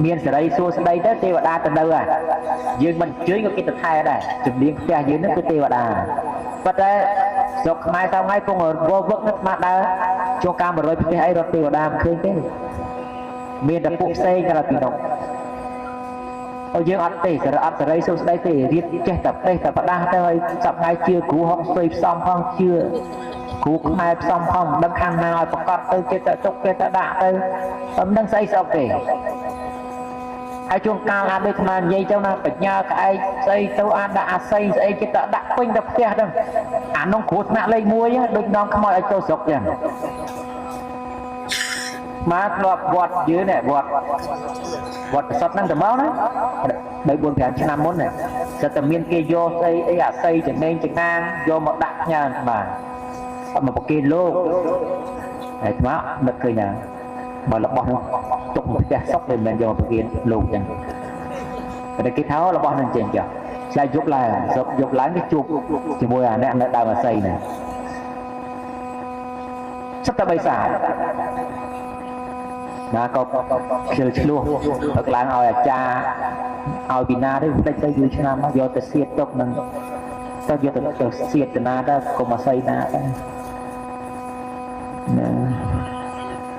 មានសេរីសួស្តីទៅទេវតាទៅនៅហ่ะយើងមិនអញ្ជើញក៏គេទៅថែដែរជំនាញផ្ទះយើងនឹងគឺទេវតាប៉ុន្តែស្រុកខ្មែរសោះថ្ងៃពងវវឹកនឹងស្មាដើរជួនកាល100ផ្ទះអីរត់ទេវតាមិនឃើញទេមានតែពួកផ្សេងតែពីនោះអូយើងអត់ទេអត់សេរីសួស្តីទេរៀបចេះតែផ្ទះតែផ្ដាស់ទៅហើយសប្ថ្ងៃជឿគ្រូហុងស៊ុយផ្សំផងជឿគ្រូខ្មែរផ្សំផងមិនដឹងខាងណាឲ្យប្រកាសទៅគេទៅទុកគេទៅដាក់ទៅមិនដឹងស្អីស្អុកទេហើយជួនកាលអាចដូចខ្មែរនិយាយទៅណាបញ្ញាក្អែកស្អីទៅអាចដាក់អាស័យស្អីគេទៅដាក់ពេញទៅផ្ទះហ្នឹងអានោះគ្រោះថ្នាក់លេខ1ដូចដងខ្មោចឲ្យចូលស្រុកចឹងមកធ្លាប់វត្តយើងនេះវត្តប្រសិទ្ធហ្នឹងតែមកណា3 4 5ឆ្នាំមុននេះសិតតែមានគេយកស្អីអីអាស័យចំណេងចងាងយកមកដាក់ផ្ញើបាទអត់មកប្រគេនលោកហើយស្មានឹកឃើញណាបើរបស់នោះទុកមកផ្ទះសុកមិនមែនយកមកប្រគេនលោកចឹងតែគេថារបស់នឹងចេញចុះឆ្លៃយប់ឡើងសុកយប់ឡើងគេជួបជាមួយអាអ្នកនៅដើមអាស័យហ្នឹងសិតតែបីសាណាក៏ខ្ជិលឆ្លោះផឹកឡើងឲ្យអាចារ្យឲ្យពីណាទៅផ្លេចទៅយូរឆ្នាំមកយកទៅសៀតទុកនឹងទៅយកទៅសៀតទៅណាទៅកុំអាស័យណាដែរណា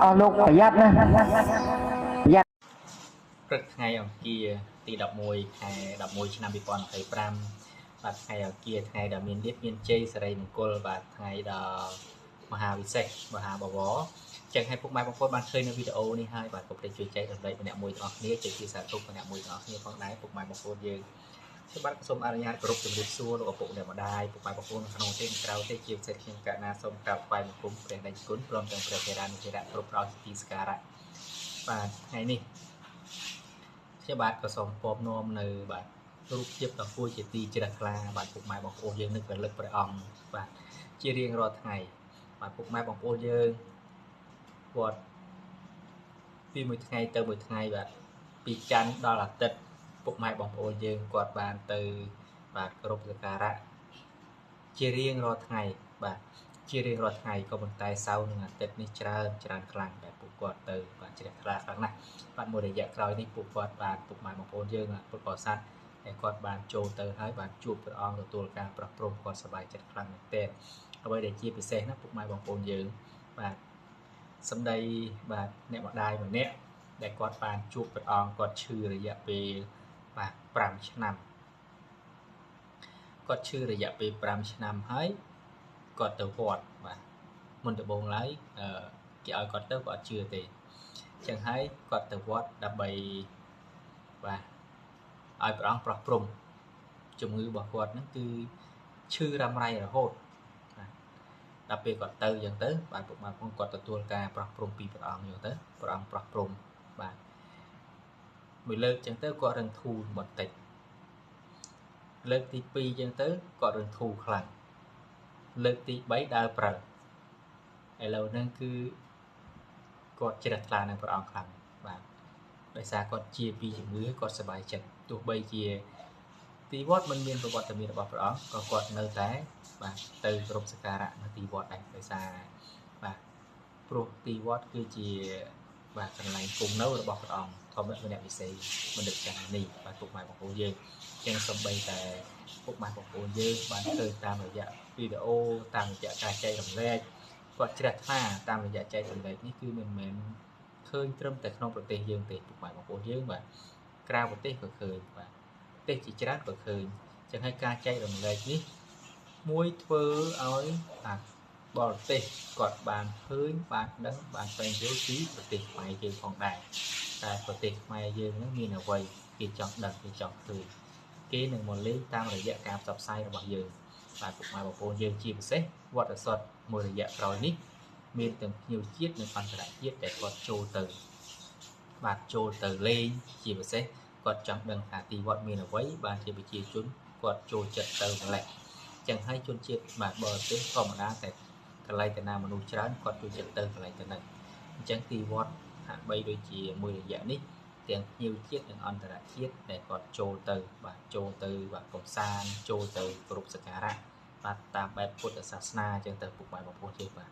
អស់លោកប្រយ័ត្នណាប្រយ័ត្ន ព្រឹកថ្ងៃអង្គារទី11ខែ11ឆ្នាំ2025បាទថ្ងៃអង្គារថ្ងៃដ៏មានលៀបមានជ័យសិរីមង្គលបាទថ្ងៃដ៏មហាវិសេសមហាបវរចឹងឲ្យពុកម៉ែបងប្អូនបានឃើញនៅវីដេអូនេះហើយបាទកុំភ្លេចជួយចែករំលែកម្នាក់មួយទាំងអស់គ្នាជួយជាសាធុម្នាក់មួយទាំងអស់គ្នាផងដែរពុកម៉ែបងប្អូនយើងខ្ញុំបាទសូមអនុញ្ញាតគោរពជំរាបសួរលោកឪពុកអ្នកម្ដាយពុកម៉ែបងប្អូនក្នុងទេក្រៅទេជាពិសេសខ្ញុំកណាសូមក្រាបថ្វាយបង្គំព្រះតេជគុណព្រមទាំងព្រះធេរានុធេរៈគ្រប់ព្រះអង្គជាទីសក្ការៈបាទថ្ងៃនេះខ្ញុំបាទក៏សូមពំនាំនៅបាទរូបភាពដ៏គួរជាទីជ្រះថ្លាបាទពុកម៉ែបងប្អូនយើងនឹករលឹកព្រះអង្គបាទជារៀងរាល់ថ្ងៃបាទពុកម៉ែបងប្អូនយើងគាត់ពីមួយថ្ងៃទៅមួយថ្ងៃបាទពីច័ន្ទដល់អាទិត្យពុកម៉ែបងប្អូនយើងគាត់បានទៅបាទគោរពសក្ការៈជារៀងរាល់ថ្ងៃបាទជារៀងរាល់ថ្ងៃក៏ប៉ុន្តែសៅរ៍និងអាទិត្យនេះច្រើនច្រើនខ្លាំងដែលពួកគាត់ទៅបាទជ្រះថ្លាខ្លាំងណាស់បាទមួយរយៈក្រោយនេះពួកគាត់បាទពុកម៉ែបងប្អូនយើងពុទ្ធបរិស័ទដែលគាត់បានចូលទៅហើយបានជួបព្រះអង្គទទួលការប្រោះព្រំគាត់សប្បាយចិត្តខ្លាំងមែនទែនអ្វីដែលជាពិសេសណាពុកម៉ែបងប្អូនយើងបាទសម្ដីបាទអ្នកម្ដាយម្នាក់ដែលគាត់បានជួបព្រះអង្គគាត់ឈឺរយៈពេលបាទ5ឆ្នាំគាត់ឈឺរយៈពេល5ឆ្នាំហើយគាត់ទៅវត្តបាទមុនដំបូងឡើយគេឲ្យគាត់ទៅគាត់អត់ជឿទេអញ្ចឹងហើយគាត់ទៅវត្តដើម្បីបាទឲ្យព្រះអង្គប្រោះព្រំជំងឺរបស់គាត់ហ្នឹងគឺឈឺរ៉ាំរ៉ៃរហូតបាទដល់ពេលគាត់ទៅអញ្ចឹងទៅបាទពុកម៉ែបងគាត់ទទួលការប្រោះព្រំពីព្រះអង្គអញ្ចឹងទៅព្រះអង្គប្រោះព្រំបាទមួយលើកអញ្ចឹងទៅគាត់រឹងធូរបន្តិចលើកទី2អញ្ចឹងទៅគាត់រឹងធូរខ្លាំងលើកទី3ដើរព្រិលឥឡូវហ្នឹងគឺគាត់ជ្រះថ្លានឹងព្រះអង្គខ្លាំងបាទដោយសារគាត់ជាពីជំងឺគាត់សប្បាយចិត្តទោះបីជាទីវត្តមិនមានប្រវត្តិមានរបស់ព្រះអង្គក៏គាត់នៅតែបាទទៅគោរពសក្ការៈនៅទីវត្តដែរដោយសារបាទព្រោះទីវត្តគឺជាបាទកន្លែងគង់នៅរបស់ព្រះអង្គធម្មវិន័យវិស័យបណ្ឌិតចាស់នេះបាទពុកម៉ែបងប្អូនយើងចឹងសំបីតែពុកម៉ែបងប្អូនយើងបានឃើញតាមរយៈវីដេអូតាមរយៈការចែករំលែកគាត់ជ្រះថ្លាតាមរយៈចែករំលែកនេះគឺមិនមែនឃើញត្រឹមតែក្នុងប្រទេសយើងទេពុកម៉ែបងប្អូនយើងបាទក្រៅប្រទេសក៏ឃើញបាទប្រទេសជាច្រើនក៏ឃើញចឹងហើយការចែករំលែកនេះមួយធ្វើឲ្យបាទបរទេសគាត់បានឃើញបានដឹងបានស្វែងយល់ពីប្រទេសខ្មែរយើងផងដែរតែប្រទេសខ្មែរយើងនឹងមានអ្វីគេចង់ដឹងគេចង់ឃើញគេនឹងមកលេងតាមរយៈការផ្សព្វផ្សាយរបស់យើងបាទពុកម៉ែបងប្អូនយើងជាពិសេសវត្តអសត់មួយរយៈក្រោយនេះមានទាំងភ្ញៀវជាតិនិងអន្តរជាតិដែលគាត់ចូលទៅបាទចូលទៅលេងជាពិសេសគាត់ចង់ដឹងថាទីវត្តមានអ្វីបានជាប្រជាជនគាត់ចូលចិត្តទៅម្ល៉េះចឹងហើយជនជាតិបាទបរទេសធម្មតាតែកន្លែងតាណាមនុស្សច្រើនគាត់ចូលចិត្តទៅកន្លែងទៅហ្នឹងអញ្ចឹងទីវត្តហាក់បីដូចជាមួយរយៈនេះទាំងភ្ញៀវជាតិនិងអន្តរជាតិដែលគាត់ចូលទៅបាទចូលទៅបាទកំសាន្តចូលទៅគោរពសក្ការៈបាទតាមបែបពុទ្ធសាសនាអញ្ចឹងទៅពុកម៉ែបងប្អូនយើងបាទ